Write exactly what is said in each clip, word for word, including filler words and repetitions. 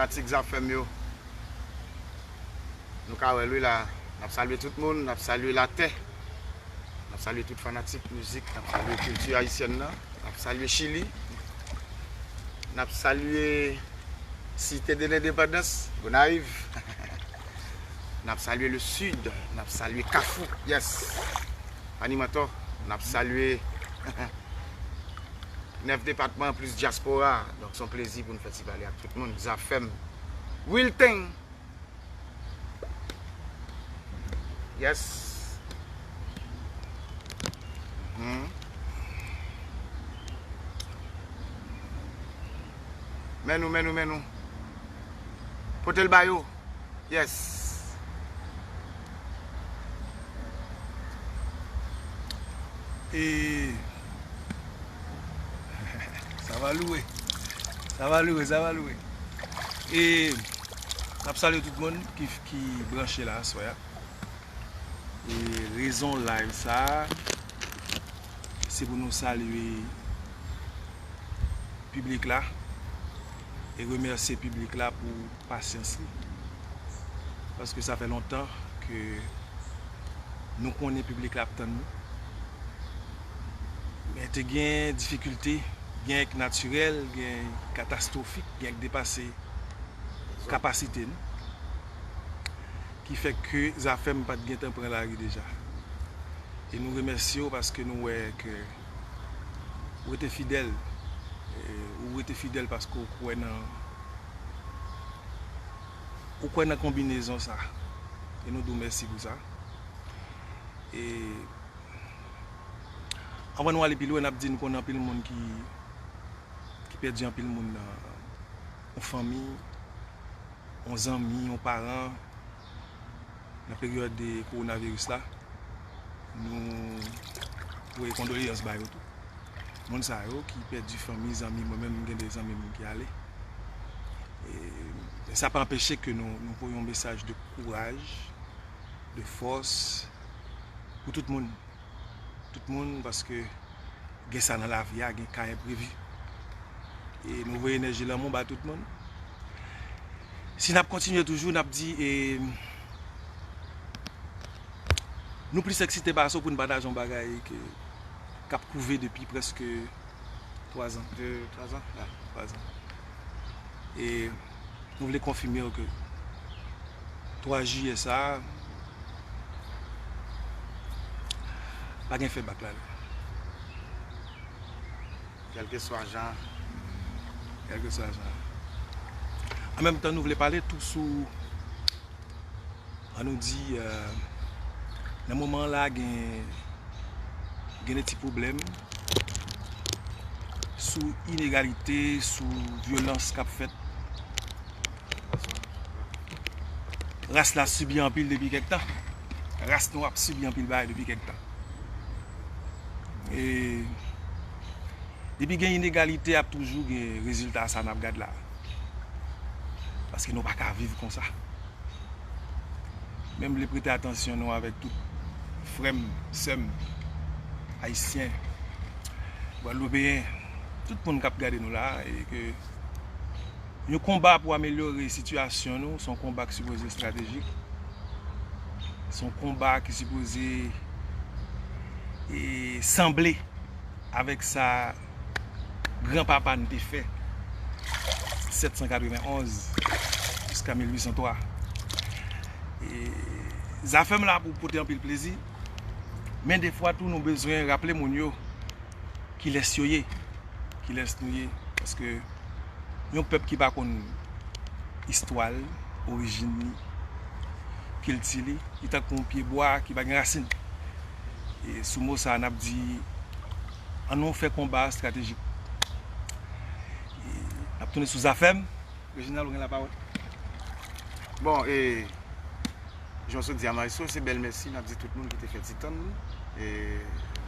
Fanatik Zafèm yo, nou ka wè l wi la. N ap salye tout moun, n ap salye latè, n ap salye tout fanatik mizik, n ap salye kilti ayisyèn nan, n ap salye Chili, n ap salye Site de Lendepandans, Gonayiv, n ap salye le Sud, n ap salye Kafou, yes, Animatò, n ap salye nèf depatman plis dyaspora. Donk, se yon plezi pou n fè ti pale ak tout moun. Zafèm. Real thing. Yes. Mhm. Men nou, men nou, men nou. Pote l ba yo. Yes. E sa va louwe. Sa va louwe, sa va louwe. E n ap salye tout moun ki, ki branche la aswè a. E rezon live sa a, se pou nou salye piblik la e remèsye piblik la pou pasyans li. Paske sa fè lontan ke nou konnen piblik la ap tann nou. Men te gen difikilte, gen k natirèl, gen k katastwofik, gen k depase kapasite nou. Ki fè ke Zafèm pa t gentan pran lari deja. E nou remèsye w paske nou wè ke ou rete fidèl. E ou rete fidèl paske ou kwè nan, ou kwè nan konbinezon sa. E nou di w mèsi pou sa. E anvan nou ale pi lwen, n ap di nou konnen anpil moun ki, ki pèdi anpil moun nan yon fanmi, yon zanmi, yon paran, nan peryòd de kowonaviris la. Nou voye kondoleyans ba yo tou. Moun sa yo ki pèdi fanmi, zanmi, mwen menm, m gen de zanmi m ki ale. E, men sa pa anpeche ke nou, nou voye yon mesaj de kouraj, de fòs pou tout moun. Tout moun, paske gen sa nan lavi a, gen ka enprevi. E nou voye enèji lanmou ba tout moun. Si n ap kontinye toujou, n ap di, e, nou plis eksite pase w pou n pataje yon bagay ke, k ap kouve depi prèske twa zan. De, twa zan? Ya, twa zan. E nou vle konfime w ke twa jiyè sa a, pa gen fè bak ladan. Kèlkeswa jan. Kèlkeswa jan. An menm tan, nou vle pale tou sou, ann nou di, euh, nan moman la, gen, gen de ti pwoblèm sou inegalite, sou vyolans k ap fèt. Ras la sibi anpil depi kèk tan. Ras nou ap sibi anpil bagay depi kèk tan. E depi gen inegalite, ap toujou gen rezilta sa n ap gad la. Paske nou pa ka viv konsa. Men m vle prete atansyon nou avèk tout frè m, sè m, ayisyen, gwadloupeyen, tout moun k ap gade nou la, e ke yon konba pou amelyore sitiyasyon nou, se yon konba ki sipoze estratejik. Se yon konba ki sipoze, e, sanble avèk sa granpapa n te fè sèt san katreven onz jiska mil uit san twa. E, Zafèm la pou pote anpil plezi, men defwa tou nou bezwen raple moun yo kilès yo ye, kilès nou ye, paske yon pèp ki pa konn istwa l, orijin li, kilti li, li tankou yon pye bwa ki pa gen rasin. E sou mo sa a, n ap di, ann nou fè konba estratejik. E n ap tounen sou Zafèm. Reginald, ou gen lapawòl. Bon, e, jan w sot di a, Maestro, se bèl mèsi n ap di tout moun ki te fè ti tann li. E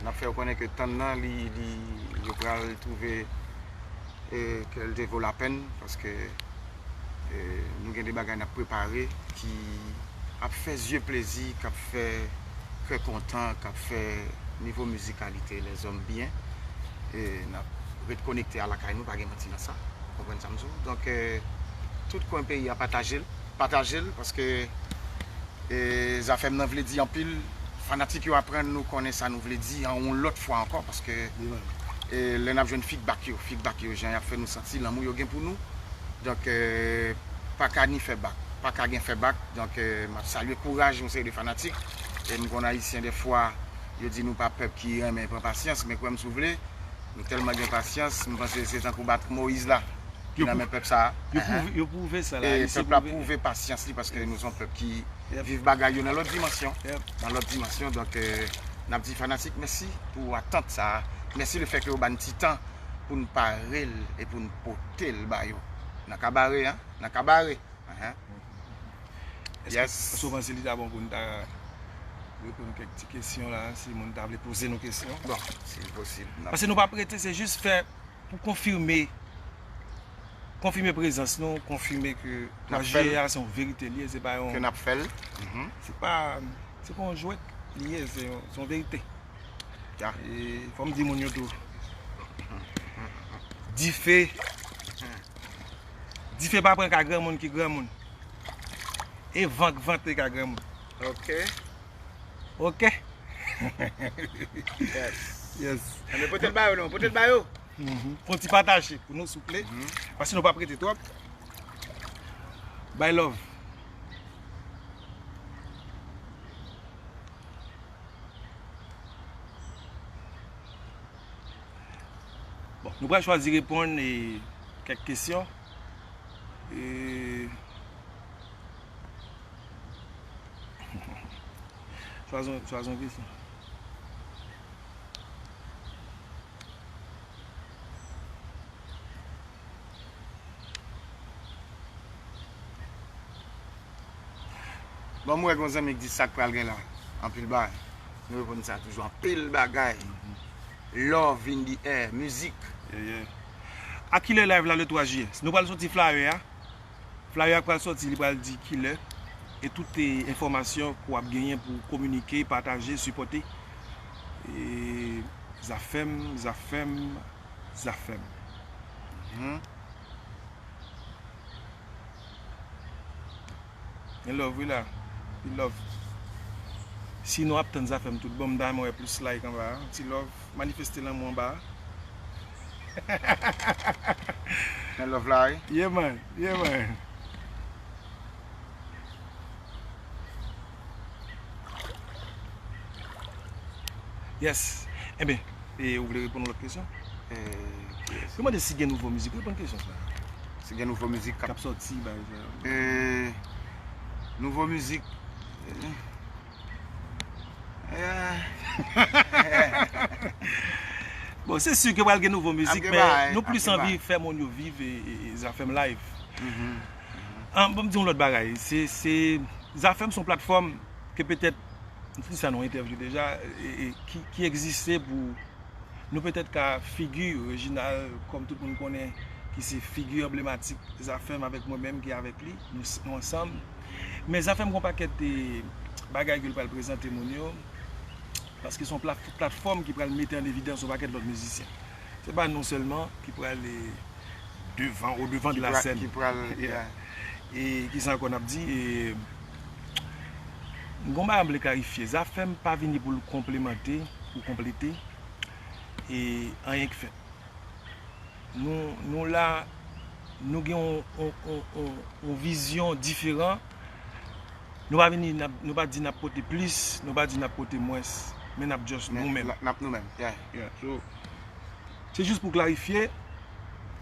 n ap fè yo konnen ke tann nan, li, li, yo pral twouve, e, ke l te vo lapèn, paske, e, nou gen de bagay n ap prepare ki ap fè zye plezi, k ap fè kè kontan, k ap fè nivo mizikalite lèzòm byen. E n ap ret konekte a lakay nou, pa gen manti nan sa. Ou konprann sa m di w? Donk, e, tout kwen peyi a, pataje l. Pataje l, paske e, Zafèm nan vle di anpil. Fanatik yo aprann nou konnen sa nou vle di an yon lòt fwa ankò, paske e, lè n ap jwenn feedback yo, feedback yo, jan y ap fè nou santi lanmou yo gen pou nou. Donk, e, pa ka ni fè bak, pa ka gen fè bak. Donk, e, m ap salye kouraj yon seri de fanatik. E m konn Ayisyen, dèfwa, yo di nou pa pèp ki renmen pran pasyans, men kwè m si w vle, nou tèlman gen pasyans, m panse se tankou bat Moyiz la ki nan men pèp sa a. Yo pwouve, yo pwouve sa la. E pèp la pwouve pasyans li, paske nou se yon pèp ki viv bagay yo nan lòt dimansyon. Nan lòt dimansyon. Donk, e, n ap di fanatik mèsi pou atant sa a. Mèsi lefètke yo ba n ti tan pou n pare l e pou n pote l ba yo. Nan kabare, en? Nan kabare. Ahan. Èske, èske w panse li ta bon pou n ta reponn kèk ti kesyon la, si moun ta vle poze nou kesyon? Bon, si l posib, n ap... Paske nou p ap rete, se jis fè pou konfime, konfime prezans nou, konfime ke twa jiyè a se yon verite li ye, se pa yon... Ke n ap fè l. Se pa, se pa yon jwèt li ye, se yon, se yon verite. E fò m di moun yo tou. Dife. Dife pa pran ka granmoun ki granmoun. E van k vante ka granmoun. Ok. Ok. Yes. Yes. Anben, pote l ba yo non, pote l ba yo. Fon ti pataje pou nou, souple. Paske nou p ap rete twòp. Bay love. Bon, nou pral chwazi reponn e kèk kesyon. E, chwazi, chwazi yon kesyon. Bon, m wè gon zanmi k di sa k pral gen la. Anpil bagay. Nou reponn sa toujou. Anpil bagay. Love in the air. Mizik. Yeah, yeah. A kilè live la le twa jiyè? Nou pral soti flyer a. Flyer a k pral soti, li pral di kilè. E tout, e, enfòmasyon ke w ap genyen pou kominike, pataje, sipòte. E, Zafèm, Zafèm, Zafèm. Gen love wi la. Anpil love. Si nou ap tann Zafèm tout bon, m ta renmen wè plis like anba a. Ti love. Manifeste lanmou anba a. Gen love la wi. Yeah man. Yeah man. Yes. Enben, e ou vle reponn yon lòt kesyon? E, yes. Yo mande si gen nouvo mizik. Reponn kesyon sa. Si gen nouvo mizik k ap sòti, pa egzanp. E, nouvo mizik. E, bon, se si ke pral gen nouvo mizik, men nou plis anvi fè moun yo viv e, e, e Zafèm live. An, bon, m di yon lòt bagay. Se, se, Zafèm se yon platfòm ke petèt, m te di sa nan yon entèvyou deja, e, e, ki, ki egziste pou nou petèt ka figi Reginald, kòm tout moun konnen, ki se figi anblematik Zafèm avèk mwen menm ki avèk li, nou, nou ansanm. Men Zafèm gon pakèt, e, bagay ke l pral prezante moun yo, paske se yon plat-, platfòm ki pral mete an evidans yon pakèt lòt mizisyen. Se pa nou sèlman ki pral, e, devan, au devant de la scène. Ki pral, yeah. E kisa ankò n ap di? E, gon bagay m vle klarifye. Zafèm pa vini pou l konplemante ou konplete e anyen k fèt. Nou, nou la, nou gen yon, yon, yon, yon, yon vizyon diferan. Nou pa vini, n ap, nou pa di n ap pote plis, nou pa di n ap pote mwens, men n ap just nou menm. N ap nou menm, yeah. Yeah, so, se jis pou klarifye,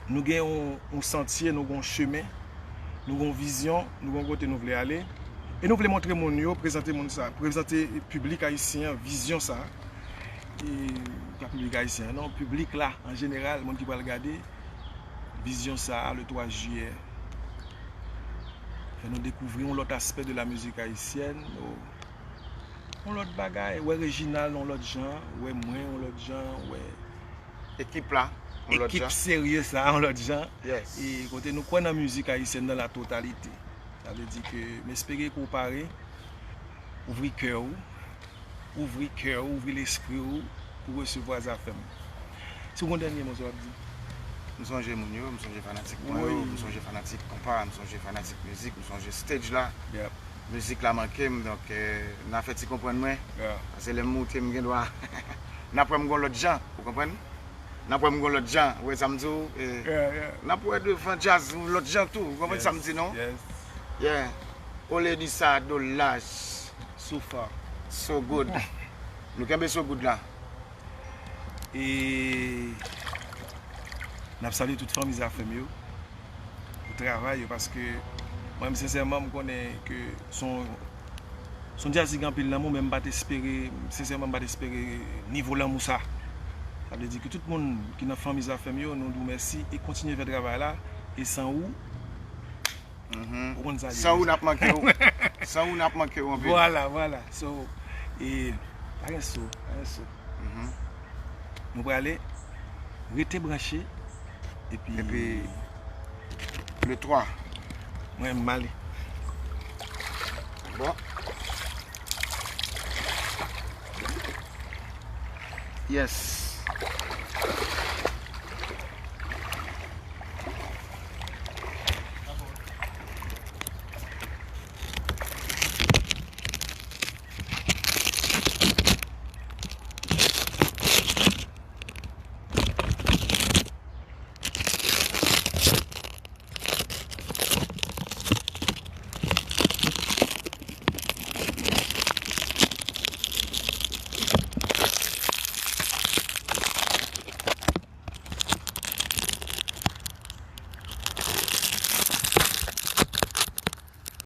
nou gen yon, yon santye, nou gen yon chemen, nou gen yon vizyon, nou gen yon kote nou vle ale. E nou vle montre moun yo, prezante moun sa, prezante piblik ayisyen an vizyon sa. E pa piblik ayisyen an non, piblik la an jeneral, moun ki pral gade vizyon sa a le twa jiyè. Fè nou dekouvri yon lòt aspè de la mizik ayisyèn, yon, yon lòt bagay, wè Reginald yon lòt jan, wè mwen yon lòt jan, wè ekip la yon lòt jan. Ekip serye sa a yon lòt jan. Yes. E kote nou kwè nan mizik ayisyèn nan la totalite. Sa vle di ke m espere ke w pare, ouvri kè w, ouvri kè w, ouvri lespri w pou resevwa Zafèm. Si w gen yon dènye mo sa w ap di? M sonje moun yo, m sonje fanatik mwen yo, Wi. M sonje fanatik konpa, m sonje fanatik mizik, m sonje stage la. Yep. Mizik la manke m, donk eh, n a fè ti konprann mwen. Yeah. Paske lè m moute, m gen dwa. N ap wè m gon lòt jan, ou konprann? N ap wè m gon lòt jan, ou wè sa m di w? Eh, Yeah, yeah. N ap wè devan djaz yon lòt jan tou, ou konprann sa m di non? Yes. Yeah. Olè di sa, dolaj. So far. So good. Nou kenbe so good la. E n ap salye tout fanmi Zafèm yo pou travay yo, paske mwen menm sensèman m konnen ke son son djaz ki gen anpil lanmou, men m pa t espere, sensèman m pa t espere nivo lanmou sa. Sa vle di ke tout moun ki nan fanmi Zafèm yo, nou di w mèsi e kontinye fè travay la. E san ou, Mhm. ou konn sa. San ou n ap manke w. San ou n ap manke w anpil. Vwala, vwala. So, e pa gen so, pa gen so. Mhm. Nou prale rete branche. Epi, Epi le twa. Mwen m ale. Bon. Yes.